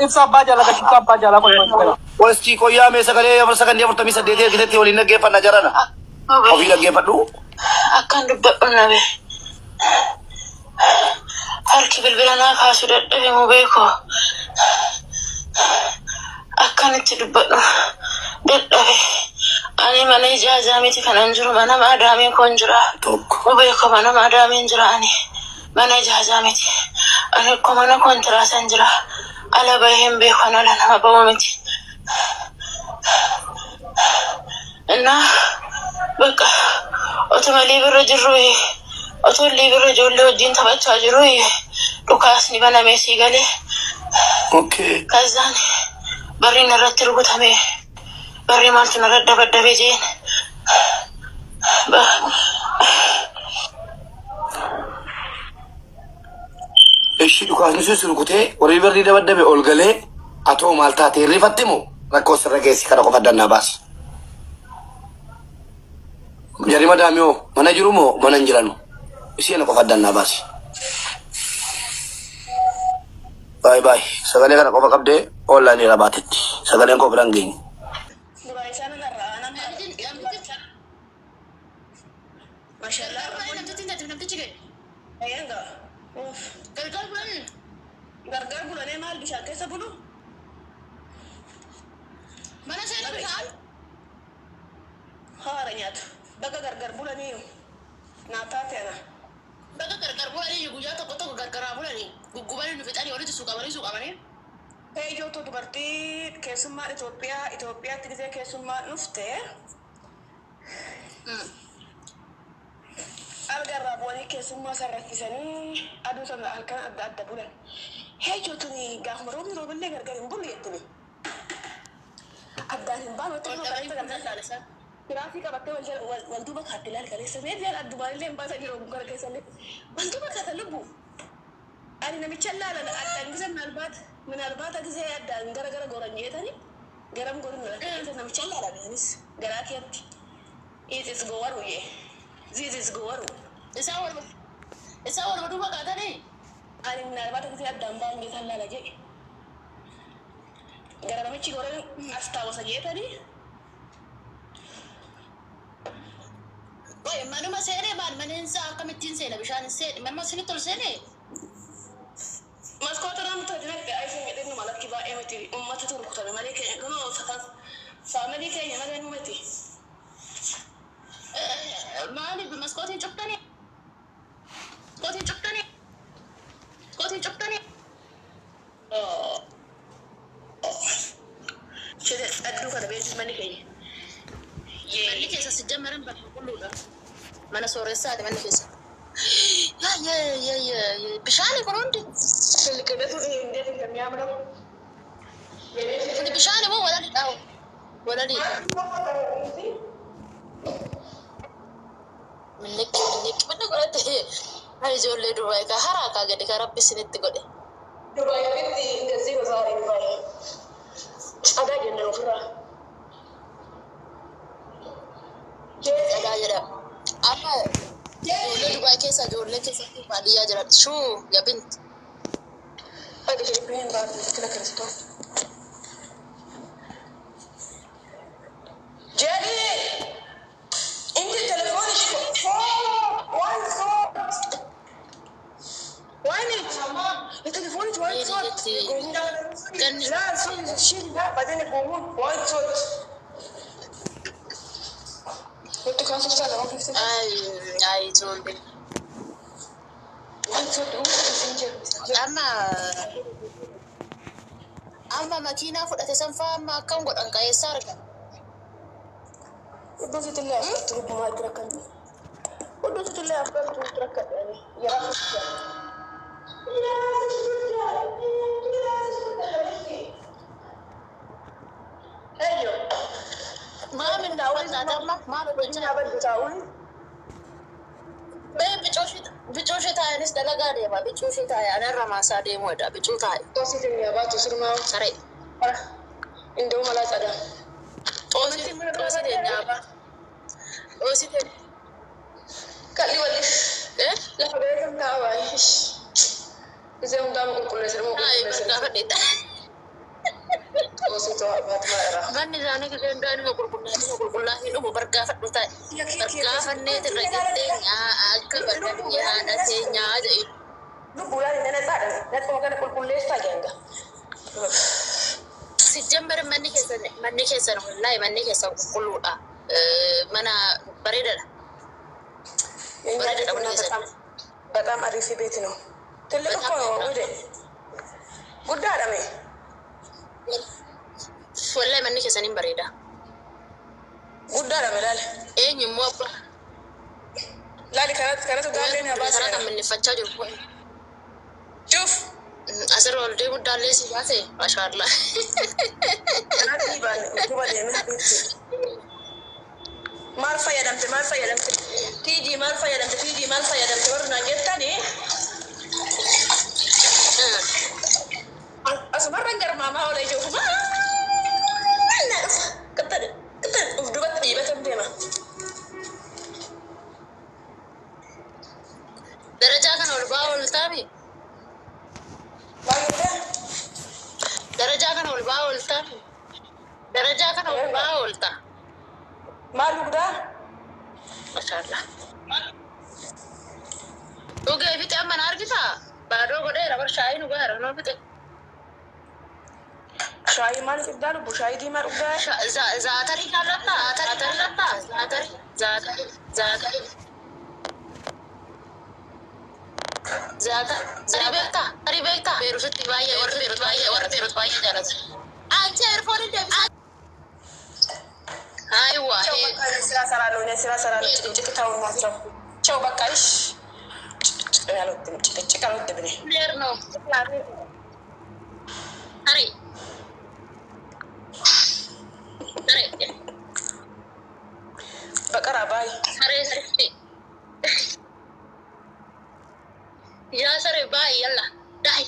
Ibsa abbaa jaalaa gashitti abbaa jaalaa qoy qoy. Qosti qoyyaa mee sagalee afur sakandii 48 ergitetti waliin dhaggeeffanna jarana. Ofii dhaggeeffadhu. Akkan dubbadhu nabe. Harki bilbila naa kaasu dadhabe mu beeko. Akkan itti dubbadhu dadhabe. Ani mana ijaazaa miti kanan jiru mana maadaamii koon jira. Tokko. Mu beeko mana maadaamiin jira ani. Mana ijaazaa miti. Ani akkuma mana kontiraasan jira. Ala bahee hin beeku ani ala nama bahu miti. እና በቃ otuma liibirra jirru otoo liibirra ijoollee wajjin taphachaa jiru dhukaasni banamee sii galee Okay. ከዛን barriin irratti rukutame barrii maaltu narra dabaddabe jeen Ishi dhukaasni sun si rukutee warri barrii dabaddabe ol galee atoo maal taate hirrifatte moo rakkoo sirra geessi kana qofa dannaa baasi. Jarri madaamii hoo mana jiru moo mana hin jiranu? Ishee na qofa dannaa baasi. Baay baay sagalee kana qofa qabdee oonlaayinii irra baatetti sagaleen koo biraan geenye. Duraa isaan irraa aanan Mashallah. Eeyyanga. Uff. Gargaar bulan. Gargaar bulanii maal bishaan keessa bulu? Mana seena bishaan. Haara nyaatu. Baga gargar bulanii naa taate ana. Baga gargar bulanii guyyaa tokko tokko gargaraa bulanii guggubanii nu fixanii walitti suuqamanii suuqamanii. Eeyyootu dubartii keessummaan Itoophiyaa Itoophiyaatti gisee keessummaan dhufte alga irraa bu'anii keessummaa san raffisanii aduu sana halkan adda adda bulan. Heeyyootuni gaafuma roobni roobillee gargar hin bullu jettini. Addaan hin baanu Ol jettini dhabanii kaleessa fuuldura ilaalisan. Firaasii qabattee wal jala wal wal duuba kaatti ilaali kaleessa. Meediyaan addumaanillee hin baasan jiru gara keessallee. Wal duuba kaata lubbu. Ani namicha laalan addaan gise minaalbaata minaalbaata gisee addaan gara gara goran jeetani garam gorin keessa namicha laalan anis garaa keetti. It is gowaru ye. This is gowaru. Isaan wal isaan wal duuba kaatanii. Ani minaalbaata gisee addaan ba'an jeetan laala jedhe. Gara namichi goran as taawwasa jeetani. Qoy manuma seenee maal maneensaa akkamittiin seena bishaan hin seene manuma isinitti ol seenee. Maskoota namta dinagde iPhone jedhinu malakki baay'ee miti ummata rukutame malee keenya kunoo faamilii keenya malee nu miti. Maaliif maskootiin cuftanii? Maskootiin cuftanii? Maskootiin cuftanii? Shite adduu kana beeksis manni keenya. Manni keessa si jammaran bakka qulqulluudha. Mana sooressaati manni keessa. Yaa yaa yaa yaa bishaani kun hundi. Silqidatu hin የሚያምረው Kun bishaan moo walaliidha? Walaliidha. Minniqi minniqi minni godhate. Hai ijoollee Dubaay kaa haraa kaa gadi kaa rabbi isinitti godhe. ዱባይ ቤት እንደዚህ ነው ዛሬ ዱባይ ጸዳ jenna ofirraa. Dhagaa jedha. Amma ijoollee Dubaay keessa ijoollee keessatti baadiyyaa jira. Shuu yaa binti. Hadi Filipiin baatu kila Kiristoos. Jenny! انت تليفونك فوق وين صوت؟ وينك؟ تليفونك وين صوت؟ لا صوت شيل لا بعدين يقومون وين صوت؟ انتوا كمان صوت على Ay ay ijoollee. وين صوت؟ Amma amma makiinaa fudhate san fa'aa amma akkam godhan ka'eessaa argan. Iddoo illee afurtu lubbumaa itti rakkantu. Iddoo illee afurtu itti rakkadhe ani. Yaraa Eeyyo. Maal inni uffannaa amma maal hojjechaa? Inni abaddu taa'uun Bee bicuu ishee taa'anis dalagaa deema. Bicuu ishee taa'e anarra maasaa deemuudha. Bicuu taa'e. Xoosii keenya baatu sirmaa. Saree. Indoo malaa cadaa. Xoosii xoosii teenyaaba. Xoosii teen. Kalli waliif Eh? lafa gahee kan taa'aa baay'ee. Gisee hundaa qulqulleessan moo Ay, qulqulleessan? bargaafadheedha. Qoosituu Faatimaa irraa. Manni isaanii gisee hundaa nima qulqullaa nima qulqullaa hin dhumu bargaafadhu ta'e. Bargaafannee irra jettee akka badda biyya haadha teenyaa jedhe. Lubbuudhaan hin nanaxaadha. Naxuma kana qulqulleessaa jenga. Sijjambar manni keessan wallaahi manni keessan qulqulluudha. Mana bareedaadha. የእኛ ቤት እና በጣም በጣም አሪፍ ቤት ነው። ትልቅ እኮ ነው ውዴ። Guddaadha mee? Wallaahi manni keessan hin bareeda. Guddaadha mee laali. Eenyu immoo abbaa Laali kanatti kanatu gaallee na karaa kan baaseera. minneffachaa jiru. Cuuf. Asirra ol deemu daallee si baase maashaallah. Kanatti dhiibaan duuba deeme habiibti. Maal fayyadamte, maal fayyadamte, tiijii maal fayyadamte, tiijii maal fayyadamte warri naan jettanii asumarran garmaamaa oola jiru. Maal na dhufa? Qaxxadhe qaxxadhe uf dubatti dhiibatan deema. Darajaa kana ol ba'aa ol taami. Maal jettee? Darajaa kana ol ba'aa ol taami. Darajaa kana ol ba'aa ol ta'a. Maal dhugdaa? Maashaallah. Dhugee fixe amma na argitaa? Baadoo godheera bar shaayii nu gaara noo fixe. Shaayii maal dhugdaa lubbu? Shaayii diimaa dhugdaa? Zaatarii jaallattaa? Zaatarii jaallattaa? Zaatarii zaatarii zaatarii. Zaatarii beektaa? Zaatarii beektaa? Beerusitti baay'ee warri Beerut baay'ee warri Beerut baay'ee jaalatu. Anchi earphone deebisa. Aiwa. ቸው በቃ እኔ ስራ እሰራለሁ። እኔ ስራ እሰራለሁ። ጭቅጭቅ ተውና ቸው ቸው በቃ እሺ። ጭቅጭቅ አልወድም። ጭቅጭቅ አልወድም እኔ። Clear ነው። Hari. Hari. በቀራ ባይ Saree saree. Yaa saree baay'ee yalla. Daayi.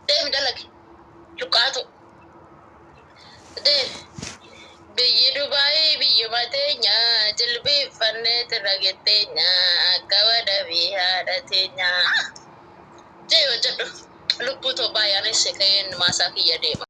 Deemi dalagi. Luqqaatu. Deemi. Biyyi Dubaayii biyyuma teenya jilbiiffannee tirra getteenya akka wadabii haadha teenya. Jee hojjedhu. Lubbuu too baay'ee anis ka'een maasaa kiyya deema.